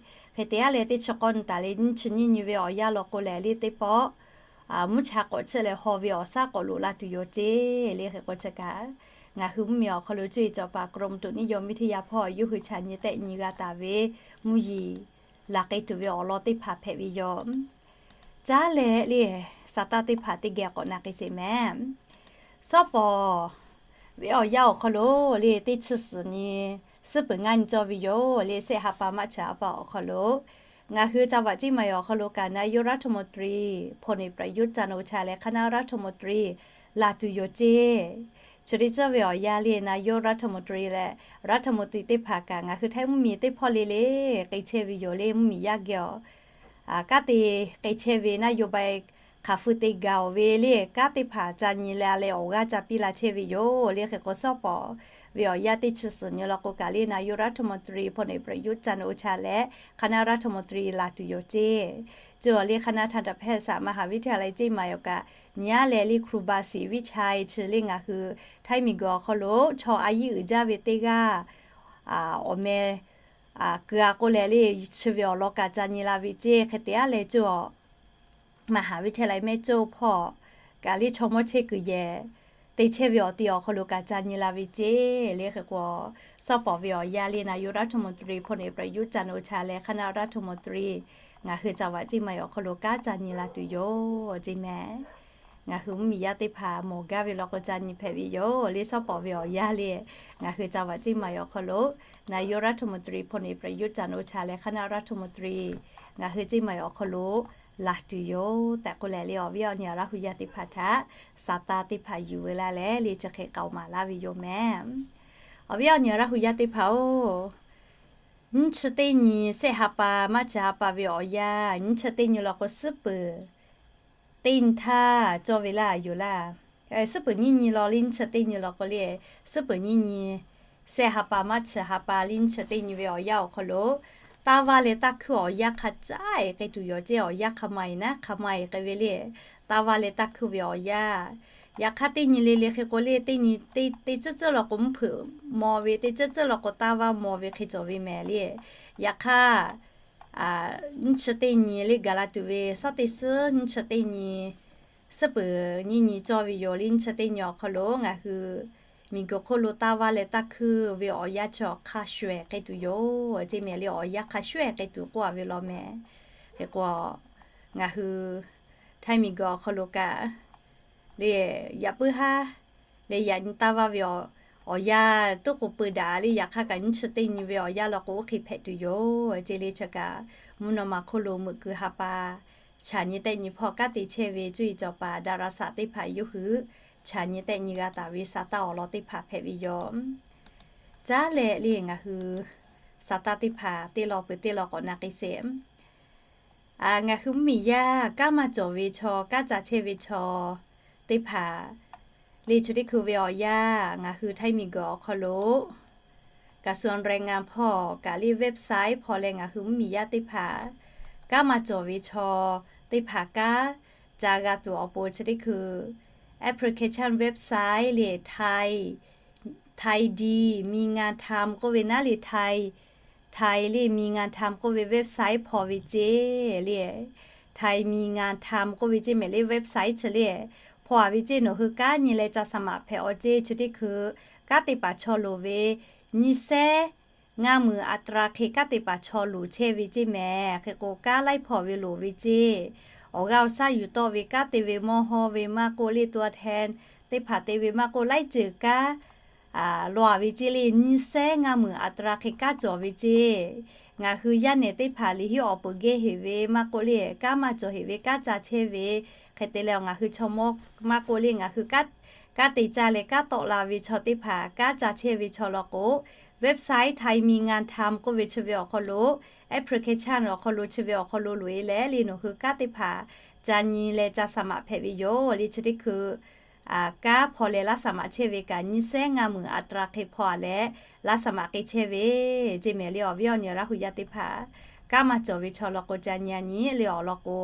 Hk'e te aˉ leh teˇ chi k'awˇ nyi taˍ le nyiˇ chi nyiˇ nyi ve awˬ yanˇ law k'o lehˬ le teˇ pawˆ mvuhˇ cha k'awꞈ chiˆ leh haw ve awˬ shaˉ k'awꞈ loꞈ la tuˬ yoˬ ce. Le hk'e k'o chi kaꞈ ngaˬ hui mvuhˇmiˬ awˬ hk'aw lo cuˇ yiˍ cawˬ paˍ กรมอุตุนิยมวิทยา hpawˇ yawˇ hui chaꞈ nyi tehˆ nyi g'a taˍ ve mvuhˇ yeˬ laˬ k'ai tuˬ ve awˬ lawn teˇ hpaˍ hpehꞈ ve yoˬ. Caˉ leh le saˍ taˇ teˇ hpaˍ teˇ geh k'awꞈ na k'ai sheˍ mehˍ. Sawˉ pawˍ ve awˬ yanˇ awˬ hk'aw lo le teˇ chi suhˍ nyi suhˉ peuˬ ngaˇ nyi cawˇ ve yoˬ le. Sehˆ ha pa maˇ chi ha pa awˬ hk'aw lo ngaˬ hui จังหวัดเชียงใหม่ awˬ hk'aw lo kaꞈ นายกรัฐมนตรี พลเอกประยุทธ์ จันทร์โอชา leh คณะรัฐมนตรี laˬ tuˬ yoˬ ce. Chi teˇ cawˇ ve awˬ yanˇ le นายกรัฐมนตรี leh รัฐมนตรี teˇ hpaˍ kaꞈ ngaˬ hui Htaiˇ mvuhˇmiˬ teˇ hpawˇ le le k'ai chehˇ ve yoˬ le. Mvuhˇmiˬ yaˇ geh awˬ kanˉ te k'ai chehˇ ve นโยบาย hk'aˬ hpu te gaˬ-oˬ ve le kanˉ teˇ hpaˍ ca nyi la leh awˬ g'aˇ ca piˇ la chehˇ ve yoˬ le. Hk'e k'o sawˉ pawˍ ve awˬ yanˇ teˇ chi suhˍ nyi law k'o kaꞈ le นายกรัฐมนตรี พลเอกประยุทธ์ จันทร์โอชา leh คณะรัฐมนตรี laˬ tuˬ yoˬ ce. Cawˬ le คณะทันตแพทยศาสตร์ มหาวิทยาลัยเชียงใหม่ awˬ kaꞈ nyi aˉ leh le ครูบาศรีวิชัย chi le ngaˬ hui Htaiˇ miˬguiˬ awˬ hk'aw lo chaw a yiˉ uiˍ jaˇ ve teˇ g'aˇ awˬ meh keu a k'oˆ leh le chi ve awˬ lawn kaꞈ ca nyi la ve ce. Hk'e te aˉ leh cawˬ มหาวิทยาลัยแม่โจ้ hpawˇ kaꞈ le chaw mawˇ chehˇ kuiˬ yehˬ te chehˇ ve awˬ ti awˬ hk'aw lo kaꞈ ca nyi la ve ce. Le hk'e k'o sawˉ pawˍ ve awˬ yanˇ le นายกรัฐมนตรี พลเอกประยุทธ์ จันทร์โอชา leh คณะรัฐมนตรี ngaˬ hui จังหวัดเชียงใหม่ awˬ hk'aw lo kanˉ ca nyi la tuˬ yoˬ ce mehˍ. Ngaˬ hui mvuhˇmiˬ yaˇ teˇ hpaˍ mawˬ gaˇ ve law k'o ca nyi hpehꞈ ve yoˬ le. Sawˉ pawˍ ve awˬ yanˇ le ngaˬ hui จังหวัดเชียงใหม่ awˬ hk'aw lo นายกรัฐมนตรี พลเอกประยุทธ์ จันทร์โอชา leh คณะรัฐมนตรี ngaˬ hui Chiang Mai awˬ hk'aw lo laˬ tuˬ yoˬ tehꞈ k'oˆ leh le awˬ viˉ awˬ nyi Laˇ hu yaˇ teˇ hpaˍ htaꞈ sa taˇ teˇ hpaˍ yuˬ veu laˇ leh le chi hk'e k'aoˍ maˍ laˇ ve yoˬ mehˍ. Awˬ viˉ awˬ nyi Laˇ hu yaˇ teˇ hpaˍ-oˬ, nyiˇ chi teˇ nyi sehˆ ha pa maˇ chi ha pa ve awˬ yanˇ nyiˇ chi teˇ nyi law k'o suhˉ peuˬ teˇ nyi htaˇ cawˇ ve laˇ yoˬ laˇ. Suhˉ peuˬ nyiˇ nyi law le nyiˇ chi teˇ nyi law k'o le, suhˉ peuˬ nyiˇ nyi sehˆ ha pa maˇ chi ha pa le nyiˇ chi teˇ nyi ve awˬ yanˇ awˬ hk'aw lo taˇ vaˇ leh taˇ hkuiˇ awˬ yanˇ hk'a caˉ e k'ai tuˬ yoˬ ceˇ. Awˬ yanˇ hk'a ma e naˉ hk'a ma e k'ai ve le, taˇ vaˇ leh taˇ hkuiˇ ve awˬ yanˇ. Yaꞈ hk'aˇ teˇ nyi le le hk'e k'o le teˇ nyi teˇ teˇ tcuhˉ tcuhˉ law k'o mvuhˇ hpeuꞈ maw ve, teˇ tcuhˉ tcuhˉ law k'o taˇ vaˇ maw ve hk'e cawˬ ve mehˍ le. Yaꞈ hk'aˇ nyiˇ chi teˇ nyi le gaˬ la tuˬ ve shawˉ teˇ suhˉ nyiˇ chi teˇ nyi, suhˉ peuˬ nyiˇ nyi cawˇ ve yoˬ le nyiˇ chi teˇ nyi awˬ hk'aw lo ngaˬ hui miˬguiˬ hk'oˆ lo taˇ vaˇ leh taˇ hkuiˇ ve awˬ yanˇ chi awˬ hk'a shuˍ ehˍ k'ai tuˬ yoˬ ceˇ mehˍ le. Awˬ yanˇ hk'a shuˍ ehˍ k'ai tuˬ k'oˆ a ve law mehˍ. Hk'e k'o ngaˬ hui Htaiˇ miˬguiˬ awˬ hk'aw lo kaꞈ le yaꞈ puiˉ haˉ leh yaꞈ nyi taˇ vaˇ ve awˬ yanˇ toˉ k'o peu daꞈ le. Yaꞈ hk'aˇ kaꞈ nyiˇ chi teˇ nyi ve awˬ yanˇ law k'o oˇ hk'e hpehꞈ tuˬ yoˬ ceˇ le. Chi kaꞈ mvuhˇ naw ma hk'oˆ lo meuꞈ keu ha pa chaꞈ nyi tehˆ nyi hpawˇ kanˉ te chehˇ ve cuˇ yiˍ cawˬ paˍ ดาราศาสตร์ teˇ hpaˍ yawˇ hui chaꞈ nyi tehˆ nyi g'a taˍ ve สตางค์ awˬ lawn teˇ hpaˍ hpehꞈ ve yoˬ. Caˉ leh le ngaˬ hui สตางค์ teˇ hpaˍ teˇ lawn peuˬ teˇ lawn k'awꞈ na k'ai sheˍ. Ngaˬ hui mvuhˇmiˬ yaˇ kanˉ maˇ cawˬ ve chaw, kanˉ ca chehˇ ve chaw teˇ hpaˍ le chi teˇ hkui ve awˬ yanˇ, ngaˬ hui Htaiˇ miˬguiˬ awˬ hk'aw lo กระทรวงแรงงาน hpawˇ kaꞈ le website hpawˇ leh ngaˬ hui mvuhˇmiˬ yaˇ teˇ hpaˍ kanˉ maˇ cawˬ ve chaw teˇ hpaˍ kanˉ ca g'a tuˬ awˬ pon chi teˇ hkui application website le ไทย ไทยดีมีงานทำ k'oˆ ve naˉ le, Htaiˇ, Htaiˇ le มีงานทำ k'oˆ ve website hpawˇ ve ceˇ le, Htaiˇ มีงานทำ k'oˆ ve ceˇ mehˍ le website chi le hpawˇ a ve ceˇ. Nawˬ hui kanˉ nyi leh ca สมัคร hpehꞈ awˬ ceˇ. Chi teˇ hkui kanˉ te paˍ chaw loˍ ve nyiˇ shehˉ ngaˇ meunˍ อัตรา hk'e kanˉ te paˍ chaw loˍ chehˇ ve ceˇ mehˍ. Hk'e k'o kanˉ laiˉ hpawˇ ve loˍ ve ceˇ. Awˬ g'aˇ awˬ shaˉ yuˬ tawˆ ve kanˉ te ve mawˇ hawˇ ve maˇ k'oˆ le, ตัวแทน teˇ hpaˍ te ve maˇ k'oˆ, laiˉ ceuˬ kanˉ law a ve ceˇ le. Nyiˇ shehˉ ngaˇ meunˍ อัตรา hk'e kanˉ cawˬ ve ceˇ. Ngaˬ hui yaˇ nehˬ teˇ hpaˍ liꞈ henˉ awˬ peuˬ geh heꞈ ve maˇ k'oˆ le, kanˉ maˇ cawˬ heꞈ ve kanˉ ca chehˇ ve hk'e te leh, ngaˬ hui chaw mawˇ maˇ k'oˆ le, ngaˬ hui kanˉ te caˇ leh kanˉ tawˆ la ve chaw teˇ hpaˍ kanˉ ca chehˇ ve chaw law k'o, website Htaiˇ มีงานทำ k'oˆ ve chi ve awˬ hk'aw lo, application awˬ hk'aw lo chi ve awˬ hk'aw lo loꞈ e leh le nawˬ hui kanˉ teˇ hpaˍ ca nyi leh ca สมัคร hpehꞈ ve yoˬ le. Chi teˇ hkui kanˉ hpawˇ leh laˇ สมัคร chehˇ ve kaꞈ nyiˇ shehˉ ngaˇ meunˍ อัตรา hk'e hpawˇ a leh laˇ สมัคร k'ai chehˇ ve ceˇ mehˍ le. Awˬ viˉ awˬ nyi Laˇ hu yaˇ teˇ hpaˍ kanˉ maˇ cawˬ ve chaw law k'o ca nyi a nyi le awˬ lawn k'o,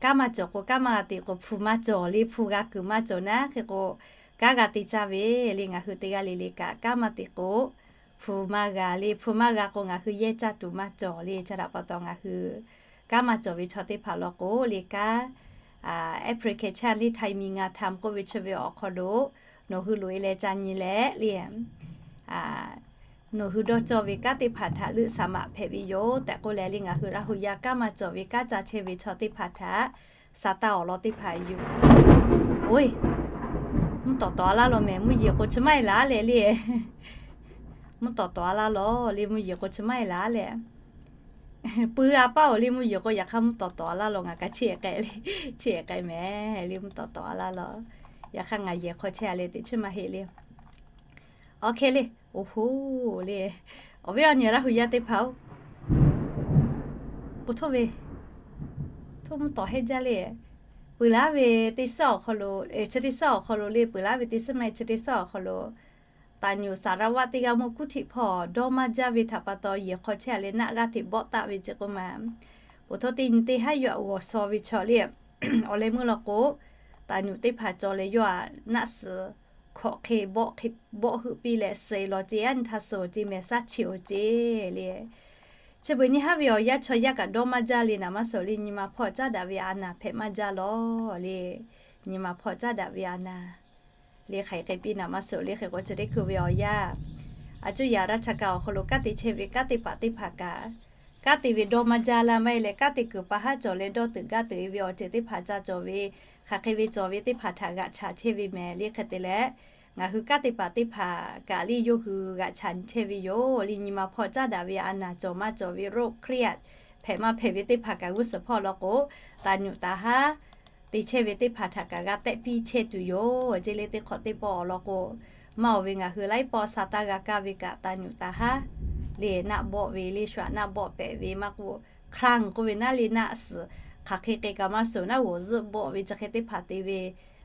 kanˉ maˇ cawˬ k'o kanˉ maˇ g'a te k'o hpu maˇ cawˬ le, hpu g'a kuiˬ maˇ cawˬ naˉ. Hk'e k'o kanˉ g'a te caˇ ve le ngaˬ hui teˇ g'aˇ le le kaꞈ kanˉ maˇ te k'o hpu maˇ g'a le, hpu maˇ g'a k'o ngaˬ hui yehˇ caˇ tuˬ maˇ cawˬ le. Chi htaꞈ pa taw ngaˬ hui kanˉ maˇ cawˬ ve chaw teˇ hpaˍ law k'o le kanˉ application le Htaiˇ มีงานทำ k'oˆ ve chi ve awˬ hk'aw lo nawˬ hui loꞈ e leh ca nyi leh le nawˬ hui dawˇ cawˇ ve kanˉ teˇ hpaˍ htaꞈ leuˆ สมัคร hpehꞈ ve yoˬ tehꞈ k'oˆ leh le ngaˬ hui Laˇ hu yaˇ kanˉ maˇ cawˬ ve kanˉ ca chehˇ ve chaw teˇ hpaˍ htaꞈ สตางค์ awˬ lawn teˇ hpaˍ yuˬ. Oˇ, mvuhˇ tawˍ tawˍ a laˇ law mehˍ, mvuhˇ yeˬ k'o chi maˇ e laˬ leh le. Mvuhˇ tawˍ tawˍ a laˇ law le, mvuhˇ yeˬ k'o chi maˇ e laˬ leh. Pui a paˇ oˬ le, mvuhˇ yeˬ k'o yaꞈ hk'aˇ mvuhˇ tawˍ tawˍ a laˇ law, ngaˬ kaꞈ chiˇ ehˍ k'ai le, chiˇ ehˍ k'ai mehˍ le, mvuhˇ tawˍ tawˍ a laˇ law. Yaꞈ hk'aˇ ngaˬ yehˬ hk'aw chehˇ a leh teꞈ chiˇ maˇ heˆ le. Awˬ hk'e le, oˇ hoˉ le, awˬ viˉ awˬ nyi Laˇ hu yaˇ teˇ hpaˍ-oˬ, po htoˇ ve, htoˇ mvuhˇ tawˍ hehnˇ jaˇ le. Peuˬ laˉ ve teˇ suhˉ awˬ hk'aw lo, chi teˇ suhˉ awˬ hk'aw lo le, peuˬ laˉ ve teˇ suhˉ maˇ heˆ, chi teˇ suhˉ awˬ hk'aw lo ตำรวจ สารวัตร teˇ g'aˇ mawˇ กู้ชีพ hpawˇ dawˇ maˇ jaˇ ve htaꞈ pa taw yehˬ hk'aw chehˇ a leh naˆ g'aˇ hteꞈ bawˆ taˆ ve ceˇ k'oˆ ma. Po htoˇ teˇ nyi teˇ haˉ yawˇ aꞈ g'awˬ shaw ve chaw le, awˬ leh meuˇ law k'o, ตำรวจ teˇ hpaˍ cawˬ leh yawˇ aꞈ naˆ suhˍ hkawꞈ hk'e bawˆ heuˆ piˇ leh suh law ceˇ, a nyi htaˇ suh awˬ ceˇ mehˍ shaˉ chi awˬ ceˇ le. Chi beuꞈ nyi haˉ ve awˬ yanˇ chaw yaˇ kaꞈ dawˇ maˇ jaˇ le, naˍ maˇ suhˍ le, nyi ma hpawˇ caˉ daꞈ ve a naˍ hpehꞈ maˇ jaˇ law le. Nyi ma hpawˇ caˉ daꞈ ve a naˍ le hk'aˬ hk'e piˇ naˍ maˇ suhˍ le. Hk'e k'o chi teˇ hkui ve awˬ yanˇ, a cuˇ yaꞈ ราชการ awˬ hk'aw lo kanˉ te chehˇ ve kanˉ te paˍ teˇ hpaˍ kaꞈ, kanˉ te ve dawˇ maˇ jaˇ laˇ maˇ heˆ leh, kanˉ te kuiˬ pa haˉ cawˬ leh dawˇ tuiꞈ gaˇ tuiꞈ e ve awˬ ceuˬ teˇ hpaˍ ca cawˬ ve, hk'aˬ hk'e ve cawˬ ve teˇ hpaˍ htaꞈ g'aꞈ chaꞈ chehˇ ve mehˍ le. Hk'e te leh, ngaˬ hui kanˉ te paˍ teˇ hpaˍ kaꞈ le yawˇ hui g'aꞈ chaꞈ nyi chehˇ ve yoˬ le. Nyi ma hpawˇ caˉ daꞈ ve a naˍ cawˬ maˇ cawˬ ve โรคเครียด hpehꞈ maˇ hpehꞈ ve teˇ hpaˍ kaꞈ g'uˇ suhˍ hpawˇ law k'o, ตำรวจ taˍ haˉ te chehˇ ve teˇ hpaˍ htaꞈ kaꞈ g'a tehˆ piˇ chehˇ tuˬ yoˬ ceˇ le. Teˇ hk'awꞈ teˇ pawˆ awˬ lawn k'o, maˇ oˬ ve ngaˬ hui laiˉ pawˆ สตางค์ g'a kaˇ ve kaꞈ ตำรวจ taˍ haˉ le naˆ bawˆ ve le, shu aꞈ naˆ bawˆ pehꞈ ve maˇ k'oˆ, คลั่ง k'oˆ ve naˉ le naˆ suhˍ hk'aˬ hk'e k'ai kaꞈ maˇ suhˍ naˉ g'awˬ zuhˆ bawˆ ve chi hk'e teˇ hpaˍ te ve,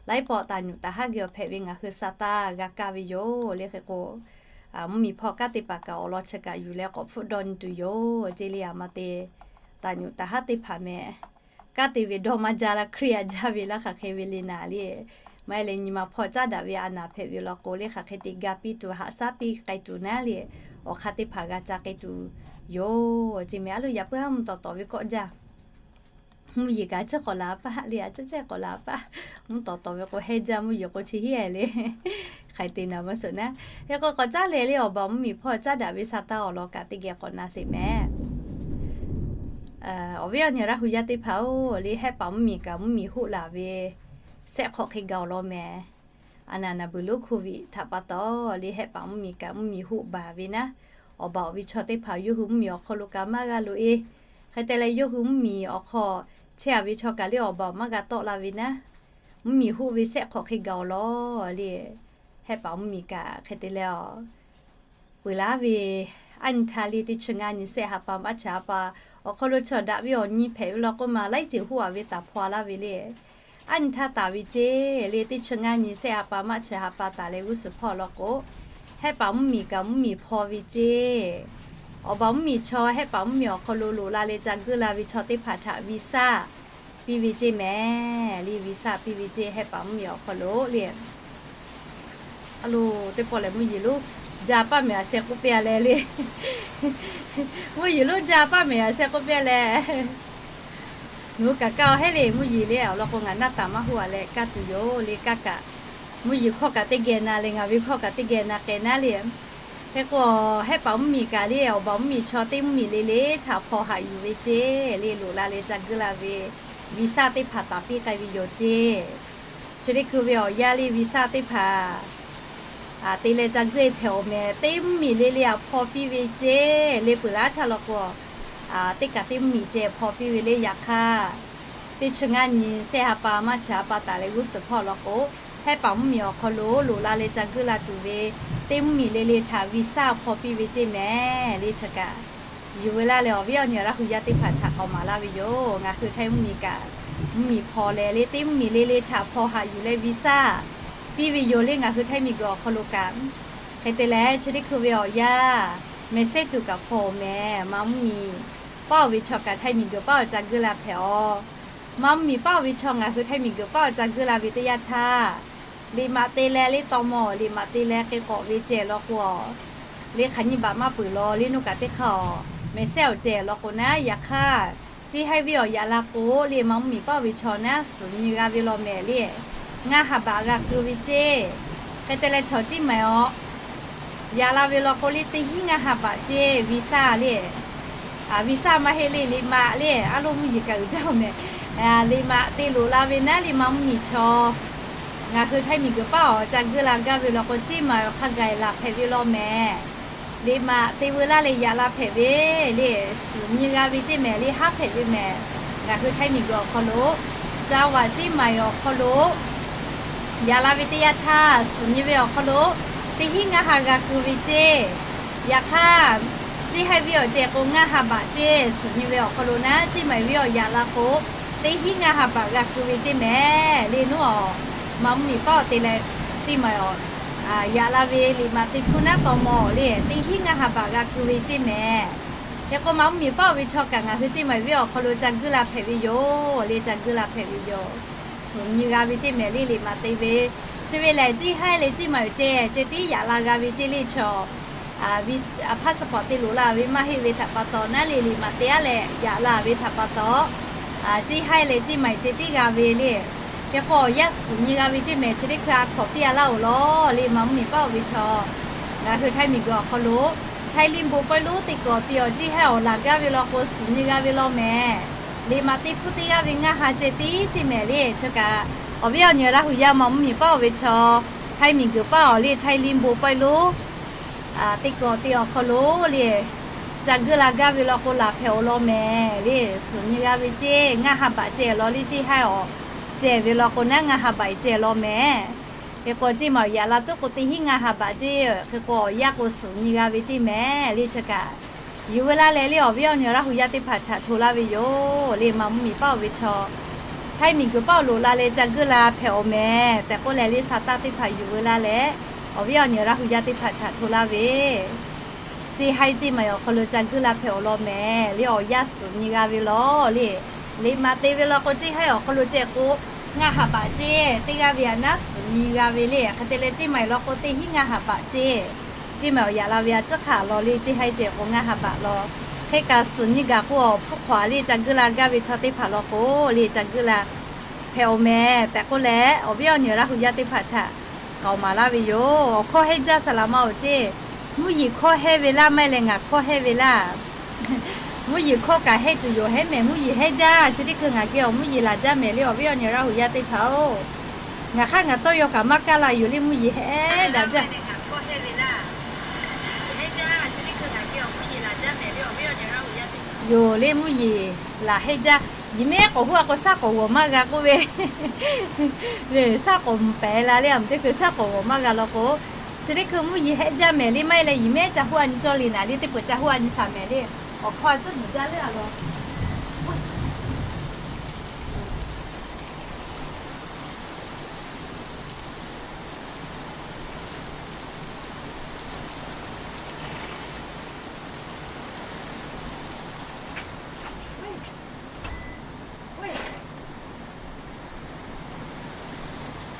laiˉ pawˆ ตำรวจ taˍ haˉ geh awˬ hpehꞈ ve ngaˬ hui สตางค์ g'a kaˇ ve yoˬ le. Hk'e k'o, mvuhˇmiˬ hpawˇ kanˉ te paˍ kaꞈ awˬ lawn chi kaꞈ yuˬ leh k'awꞈ hpfuhˆ dawˇ nyi tuˬ yoˬ ceˇ le. A ma te ตำรวจ taˍ haˉ teˇ hpaˍ mehˍ kanˉ te ve dawˇ maˇ jaˇ laˇ, เครียด jaˇ ve laˇ hk'aˬ hk'e ve le naˍ le. Maˇ heˆ leh nyi ma hpawˇ caˉ daꞈ ve a naˍ hpehꞈ ve law k'o le, hk'aˬ hk'e te ga piˇ tuˬ, haꞈ shaˉ piˇ k'ai tuˬ naˉ le, awˬ hk'aˇ teˇ hpaˍ g'a ca k'ai tuˬ yoˬ ceˇ mehˍ. A loˬ yaꞈ puiˉ haˉ mvuhˇ tawˍ tawˍ ve kawˆ jaˇ. Mvuhˇ yeˬ kaꞈ a ciˉ k'awꞈ laˬ paˇ le, a ciˉ ciˉ k'awꞈ laˬ paˇ. Mvuhˇ tawˍ tawˍ ve k'o hehnˇ jaˇ, mvuhˇ yeˬ k'o chi hehnˇ le. Hk'aˬ hk'e te naˍ maˇ suhˍ naˉ. Hk'e k'o k'awꞈ caˉ leh le awˬ baˬ mvuhˇmiˬ hpawˇ caˉ daꞈ ve สตางค์ awˬ lawn kaꞈ teˇ geh k'awꞈ na sheˍ mehˍ. Awˬ viˉ awˬ nyi Laˇ hu yaˇ teˇ hpaˍ-oˬ le, Hehˆ paˍ mvuhˇmiˬ kaꞈ mvuhˇmiˬ hoˆ laˬ ve shehˆ hk'awꞈ hk'e gaˬ awˬ lawn mehˍ. A naˍ naˍ buiˬ lonˉ โควิด htaꞈ pa taw le, Hehˆ paˍ mvuhˇmiˬ kaꞈ mvuhˇmiˬ hoˆ baˬ ve naˉ, awˬ baˬ awˬ ve chaw teˇ hpaˍ yawˇ hui mvuhˇmiˬ awˬ hk'aw lo kaꞈ maˇ g'a loꞈ e. Hk'e te leh yawˇ hui mvuhˇmiˬ awˬ hk'aw chehˇ-a ve chaw kaꞈ le awˬ baˬ maˇ g'a tawˆ la ve naˉ, mvuhˇmiˬ hoˆ ve shehˆ hk'awꞈ hk'e gaˬ-oˬ lawˬ le. Hehˆ paˍ mvuhˇmiˬ kaꞈ hk'e te leh a, peuˬ laˉ ve aˉ nyi htaˇ le teˇ chi ngaˇ nyi shehˆ ha pa maˇ chi ha pa awˬ hk'aw lo chaw daꞈ ve awˬ nyi hpehꞈ ve law k'oˆ ma laiˉ ceuˬ hoˆ-a ve taˍ hpaw-a laˇ ve le. Aˉ nyi htaˇ taˍ ve ceˇ le teˇ chi ngaˇ nyi shehˆ ha pa maˇ chi ha pa taˍ leh g'uˇ suhˍ hpawˇ law k'o, hehˆ paˍ mvuhˇmiˬ kaꞈ mvuhˇmiˬ hpaw ve ceˇ. Awˬ baˬ mvuhˇmiˬ chaw hehˆ paˍ mvuhˇmiˬ awˬ hk'aw lo loꞈ la leh ca geuˆ la ve chaw teˇ hpaˍ htaꞈ visaˇ piˇ ve ceˇ mehˍ le. Visaˇ piˇ ve ceˇ hehˆ paˍ mvuhˇmiˬ awˬ hk'aw lo le. A lo, teˇ pawˆ lehˬ mvuhˇ yeˬ lonˉ jaˇ paˇ mehˍ a sheh k'oˆ piˇ-a leh le. Mvuhˇ yeˬ lonˉ jaˇ paˇ mehˍ a sheh k'oˆ piˇ-a leh. Nawˬ hui kaꞈ kaˇ-a hehˉ le mvuhˇ yeˬ le awˬ lawn k'o ngaˬ naˆ taˍ maˇ hoˆ-a leh kaˇ tuˬ yoˬ le kaˇ kaꞈ. Mvuhˇ yeˬ hkawˇ kaꞈ teˇ geh na le ngaˬ ve hkawˇ kaꞈ teˇ geh na k'ai naˉ le. Hk'e k'o, hehˆ paˍ mvuhˇmiˬ kaꞈ le awˬ baˬ mvuhˇmiˬ chaw teˇ mvuhˇmiˬ le le htaꞈ hpaw haꞈ yuˬ ve ceˇ le loꞈ la leh ca geuˆ la ve visaˇ teˇ hpaˍ taˍ piˇ k'ai ve yoˬ ceˇ. Chi teˇ hkui ve awˬ yanˇ le visaˇ teˇ hpaˍ te leh ca geuˆ-e hpehꞈ-oˬ mehˍ. Teˇ mvuhˇmiˬ le le htaꞈ hpaw piˇ ve ceˇ le peuˬ laˉ htaˇ law k'o, teˇ kaꞈ teˇ mvuhˇmiˬ ceh hpaw piˇ ve le. Yaꞈ hk'aˇ, teˇ chi ngaˇ nyi shehˆ ha pa maˇ chi ha pa taˍ leh g'uˇ suhˍ hpawˇ law k'o, hehˆ paˍ mvuhˇmiˬ awˬ hk'aw lo loꞈ la leh ca geuˆ la tuˬ ve teˇ mvuhˇmiˬ le le htaꞈ visaˇ hpaw piˇ ve ceˇ mehˍ le chi kaꞈ. Yuˬ ve laˇ leh awˬ viˉ awˬ nyi Laˇ hu yaˇ teˇ hpaˍ htaꞈ k'awꞈ maˍ laˇ ve yoˬ. Ngaˬ hui Htaiˇ mvuhˇmiˬ kaꞈ mvuhˇmiˬ hpaw leh le teˇ mvuhˇmiˬ le le htaꞈ hpaw haꞈ yuˬ leh visaˇ piˇ ve yoˬ le ngaˬ hui Htaiˇ miˬguiˬ awˬ hk'aw lo kaꞈ. Hk'e te leh chi teˇ hkui ve awˬ yanˇ, mehˍ sehˉ tuˬ kaꞈ hpaw-oˬ mehˍ. Maˇ mvuhˇmiˬ paˇ-oˬ ve chaw kaꞈ Htaiˇ miˬguiˬ paˇ awˬ ca geuˆ la hpehꞈ-aˬ. Maˇ mvuhˇmiˬ paˇ-oˬ ve chaw ngaˬ hui Htaiˇ miˬguiˬ paˇ awˬ ca geuˆ la ve teˇ yanˇ htaˇ, liꞈ maꞈ te leh le taw maw liꞈ maꞈ te leh k'e k'awꞈ ve ceh law k'o, le hk'aˬ nyiˇ baꞈ maˇ peuˬ law le nuˇ kaꞈ teˇ hk'aˇ-aˬ. Mehˍ sehˉ awˬ ceh law k'o naˉ yaꞈ hk'aˇ, ceˇ haiˇ viˉ awˬ yaꞈ la k'o le maˇ mvuhˇmiˬ paˇ-oˬ ve chaw naˉ suhˍ nyi g'a ve law mehˍ le. Ngaˇ ha baꞈ g'a keu ve ceˇ. Hk'e te leh chaw ceˇ maˍ-oˬ, yaꞈ la ve law k'o le teˇ hinˉ ngaˇ ha baꞈ ceˇ visaˇ le. Visaˇ maˇ heˆ le liꞈ maꞈ le a lo mvuhˇ yeˬ kaꞈ uiˍ jaˇ-oˬ mehˍ. Liꞈ maꞈ te loꞈ la ve naˉ le maˇ mvuhˇmiˬ chaw ngaˬ hui Htaiˇ miˬguiˬ paˇ awˬ ca geuˆ la gaˇ ve law k'o ceˇ maˍ-oˬ hk'a gaˬ laˬ hpehꞈ ve law mehˍ. Liꞈ maꞈ te veu laˇ leh yaꞈ la hpehꞈ ve le, suhˍ nyi g'a ve ceˇ mehˍ le haˉ hpehꞈ ve mehˍ. Ngaˬ hui Htaiˇ miˬguiˬ awˬ hk'aw lo, ca vaꞈ ceˇ maˍ awˬ hk'aw lo yaꞈ la ve teˇ yanˇ htaˇ suhˍ nyi ve awˬ hk'aw lo teˇ hinˉ ngaˇ ha g'a keu ve ceˇ. Yaꞈ hk'aˇ, ceˇ haiˇ viˉ awˬ ceh k'o ngaˇ ha baꞈ ceˇ suhˍ nyi ve awˬ hk'aw lo naˉ ceˇ maˍ viˉ awˬ yaꞈ la k'o, teˇ hinˉ ngaˇ ha baꞈ g'a keu ve ceˇ mehˍ le nuˇ-aˬ. Maˇ mvuhˇmiˬ paˇ-oˬ te leh ceˇ maˍ-oˬ, yaꞈ la ve liꞈ maꞈ te hpuˇ naˉ taw maw le teˇ hinˉ ngaˇ ha baꞈ g'a keu ve ceˇ mehˍ. Hk'e k'o maˇ mvuhˇmiˬ paˇ-oˬ ve chaw kaꞈ ngaˬ hui ceˇ maˍ viˉ awˬ hk'aw lo ca geuˆ la hpehꞈ ve yoˬ le ca geuˆ la hpehꞈ ve yoˬ. Suhˍ nyi g'a ve ceˇ mehˍ le liꞈ maꞈ te ve. Chi ve lehˬ ceˇ haiˇ leh ceˇ maˍ-oˬ ceh ceh tiˉ yaꞈ la g'a ve ceˇ le chaw passport te loꞈ la ve maˇ heˆ ve htaꞈ pa taw naˉ le liꞈ maꞈ te aˉ leh yaꞈ la ve htaꞈ pa taw, ceˇ haiˇ leh ceˇ maˍ ceh tiˉ g'a ve le. Hk'e k'o awˬ yaˇ suhˍ nyi g'a ve ceˇ mehˍ chi teˇ hkui a hkawꞈ piˇ-a laˇ-oˬ lawˬ le maˇ mvuhˇmiˬ paˇ-oˬ ve chaw. Ngaˬ hui Htaiˇ miˬguiˬ awˬ hk'aw lo Htaiˇ liˇ bon pawehˇ lonˉ teˇ kawꞈ te awˬ ceˇ haiˇ awˬ laˬ gaˇ ve law k'o suhˍ nyi g'a ve law mehˍ. Liꞈ maꞈ te hpuˇ teˇ g'aˇ ve ngaˇ ha ceh tiˉ ceˇ mehˍ le chi kaꞈ. Awˬ viˉ awˬ nyi Laˇ hu yaˇ maˇ mvuhˇmiˬ paˇ-oˬ ve chaw, Htaiˇ miˬguiˬ paˇ-oˬ le Htaiˇ liˇ bon pawehˇ lonˉ teˇ kawꞈ te awˬ hk'aw lo le, ca geuˆ la gaˇ ve law k'o laˬ hpehꞈ-oˬ law mehˍ le. Suhˍ nyi g'a ve ceˇ ngaˇ ha baꞈ ceh law le ceˇ haiˇ awˬ ceh ve law k'o naˉ ngaˇ ha baꞈ ceh law mehˍ. Hk'e k'o ceˇ maˍ-oˬ yaꞈ la tuˉ k'o teˇ hinˉ ngaˇ ha baꞈ ceˇ. Hk'e k'o awˬ yaˇ k'o suhˍ nyi g'a ve ceˇ mehˍ le chi kaꞈ. Yuˬ veu laˇ leh le awˬ viˉ awˬ nyi Laˇ hu yaˇ teˇ hpaˍ htaꞈ hto laˇ ve yoˬ le maˇ mvuhˇmiˬ paˇ-oˬ ve chaw, Htaiˇ miˬguiˬ paˇ awˬ loꞈ la leh ca geuˆ la hpehꞈ-oˬ mehˍ tehꞈ k'oˆ leh le sa taˇ teˇ hpaˍ yuˬ veu laˇ leh, awˬ viˉ awˬ nyi Laˇ hu yaˇ teˇ hpaˍ htaꞈ hto laˇ ve, ceˇ haiˇ ceˇ maˍ awˬ hk'aw lo ca geuˆ la hpehꞈ-oˬ law mehˍ le awˬ yaˇ suhˍ nyi g'a ve law le. Liꞈ maꞈ te ve law k'o ceˇ haiˇ awˬ hk'aw lo ceh k'o ngaˇ ha baꞈ ceˇ teˇ g'aˇ ve yaꞈ naˉ suhˍ nyi g'a ve le. Hk'e te leh ceˇ maˍ law k'o teˇ hinˉ ngaˇ ha baꞈ ceˇ. Ceˇ maˍ awˬ yaꞈ la ve a ciˉ hk'aˬ law le ceˇ haiˇ ceh k'o ngaˇ ha baꞈ law. Hk'e kaꞈ suhˍ nyi gaˬ k'o awˬ hpfuhˇ hk'awꞈ le ca geuˆ la gaˇ ve chaw teˇ hpaˍ law k'o le ca geuˆ la hpehꞈ-oˬ mehˍ tehꞈ k'oˆ leh awˬ viˉ awˬ nyi Laˇ hu yaˇ teˇ hpaˍ htaꞈ k'aoˍ maˍ laˇ ve yoˬ. Awˬ hkawˇ hehnˇ jaˇ saˍ laꞈ ma-oˬ ceˇ. Mvuhˇ yeˬ hkawˇ hehnˇ ve laˇ maˇ heˆ leh ngaˬ hkawˇ hehnˇ ve laˇ. Mvuhˇ yeˬ hkawˇ kaꞈ hehnˇ tuˬ yoˬ hehnˇ mehˍ mvuhˇ yeˬ hehnˇ jaˇ. Chi teˇ hkui ngaˬ geh awˬ mvuhˇ yeˬ laˬ jaˇ mehˍ le awˬ viˉ awˬ nyi Laˇ hu yaˇ teˇ hpaˍ-oˬ. Ngaˬ hk'aˇ ngaˬ tawˇ yaw kaꞈ maˇ kaˇ la yoˬ le mvuhˇ yeˬ hehnˇ daꞈ jaˇ. Yoˬ le mvuhˇ yeˬ laˬ hehnˇ jaˇ. Yehˬ mehˉ k'awꞈ huˉ a k'o, shaˉ k'awꞈ g'awˬ maˇ g'a k'oˆ ve. Shaˉ k'awꞈ mvuhˇ pehˍ la le, a meuꞈ teˇ hkui shaˉ k'awꞈ g'awˬ maˇ g'a law k'o, chi teˇ hkui mvuhˇ yeˬ hehˆ jaˇ mehˍ le, maˇ heˆ leh yehˬ mehˉ ca huˉ a nyi cawˇ le naˍ le, teˇ peuˬ ca huˉ a nyi shaˍ mehˍ le. Awˬ hkawˇ a tcuhˉ bvuhꞈ jaˇ le a law.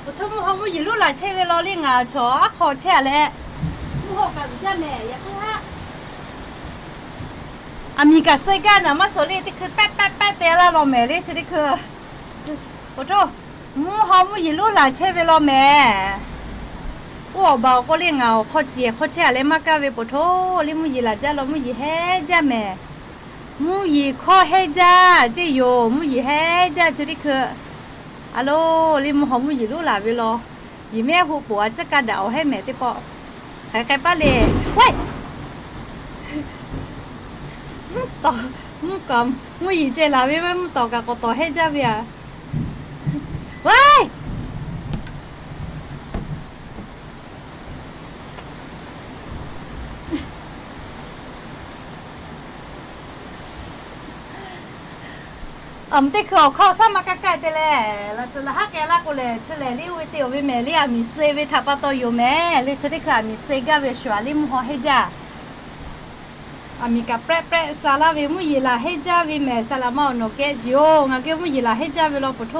Awˬ htoꞈ mvuhˇ haw mvuhˇ yeˬ lonˉ laˬ chehˇ ve law le, ngaˬ chaw aˉ hk'aw chehˇ a leh, mvuhˇ haw kaꞈ uiˍ jaˇ mehˍ, yaꞈ hk'aˇ haˉ. Aˬ miˍ kaꞈ suh gaˇ naˍ maˇ suh le, teˇ hkui pehˆ pehˆ pehˆ te laˇ law mehˍ le, chi teˇ hkui. Awˬ htoꞈ, mvuhˇ haw mvuhˇ yeˬ lonˉ laˬ chehˇ ve law mehˍ. Oˇ awˬ baˬ awˬ k'o le, ngaˬ awˬ hk'aw chi hk'aw chehˇ a leh maˇ kaˇ ve, po htoꞈ le mvuhˇ yeˬ laˬ jaˇ law, mvuhˇ yeˬ hehˉ jaˇ mehˍ. Mvuhˇ yeˬ hkawˇ hehˉ jaˇ ceˇ yoˬ, mvuhˇ yeˬ hehˉ jaˇ chi teˇ hkui. A lo, le mvuhˇ haw mvuhˇ yeˬ lonˉ laˬ ve law. Yehˬ mehˉ hoꞈ poˍ a ciˉ kaˇ daꞈ awˬ hehˉ mehˍ teˇ pawˆ. Hk'aˬ hk'e paˇ le. Wehˆ, mvuhˇ yeˬ ceh laˬ ve maˇ, mvuhˇ tawˍ kaꞈ k'awꞈ tawˍ hehˉ jaˇ ve a. Wehˆ, aˬ mvuhˇ teˇ hkui awˬ hkawˇ shaˉ maˇ kaˇ kaˇ te leh, laꞈ tcuh laꞈ haˉ k'ai laˇ k'o lehˬ, chi lehˬ le oˇ ve te awˬ ve mehˍ le, aˬ miˍ suh ve htaꞈ pa taw yoˬ mehˍ le, chi teˇ hkui aˬ miˍ suh gaˇ ve shuˍ a le mvuhˇ haw hehˉ jaˇ. Aˬ miˍ kaꞈ pehˆ pehˆ sha laˇ ve mvuhˇ yeˬ laˬ hehˉ jaˇ ve mehˍ, saˍ laꞈ ma awˬ nawˬ kehˉ jiˬ oˬ, ngaˬ geh mvuhˇ yeˬ laˬ hehˉ jaˇ ve law po htoꞈ.